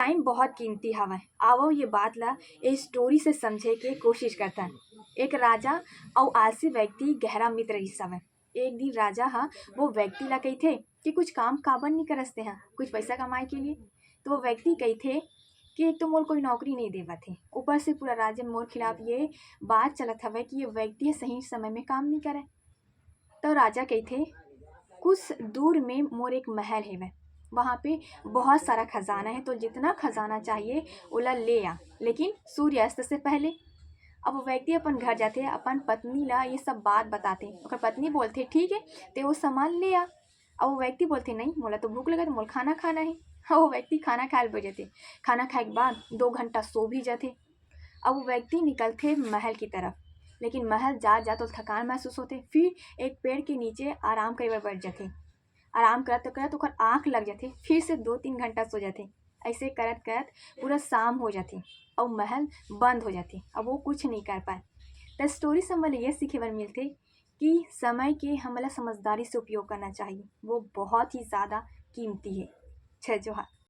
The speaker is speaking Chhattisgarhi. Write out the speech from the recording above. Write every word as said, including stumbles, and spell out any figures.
टाइम बहुत कीमती हवय। आवव ये बात ला ए स्टोरी से समझे के कोशिश करथन। एक राजा अउ आलसी व्यक्ति गहरा मित्र रिहिस हवय। एक दिन राजा ह वो व्यक्ति ला कहिथे कि कुछ काम काबर नहीं करस तेहा, कुछ पैसा कमाए के लिए। तो वो व्यक्ति कहिथे कि एक तो मोर कोई नौकरी नहीं देवत हे, ऊपर से पूरा राज्य मोर खिलाफ ये बात चलत हवय कि ये व्यक्ति ह सही समय में काम नहीं करे। तो राजा कहिथे, कुछ दूर में मोर एक महल हेवय, वहाँ पे बहुत सारा खजाना है, तो जितना खजाना चाहिए ओला ले आ, लेकिन सूर्यास्त से पहले। अब वो व्यक्ति अपन घर जाथे, अपन पत्नी ला ये सब बात बताथे। ओकर पत्नी बोलथे, ठीक है, ते वो सामान ले आ। अब वो व्यक्ति बोलथे, नहीं, मोला तो भूख लगत, मोला खाना खाना है। अब वो व्यक्ति खाना खाए बर जाथे। खाना खाए के बाद दो घंटा सो भी जाथे। अब वो व्यक्ति निकलथे महल की तरफ, लेकिन महल जात जात ओला थकान महसूस होथे। फिर एक पेड़ के नीचे आराम करे बर बैठ जाथे। आराम करत करत ओकर आँख लग जाथे, फिर से दो तीन घंटा सो जाथे। ऐसे करत करत पूरा शाम हो जाथे, अउ महल बंद हो जाथे। अब वो कुछ नहीं कर पाए। त स्टोरी से हमन ल ये सीखे बर मिलथे कि समय के हमला समझदारी से उपयोग करना चाहिए, वो बहुत ही ज़्यादा कीमती है। जय जोहार।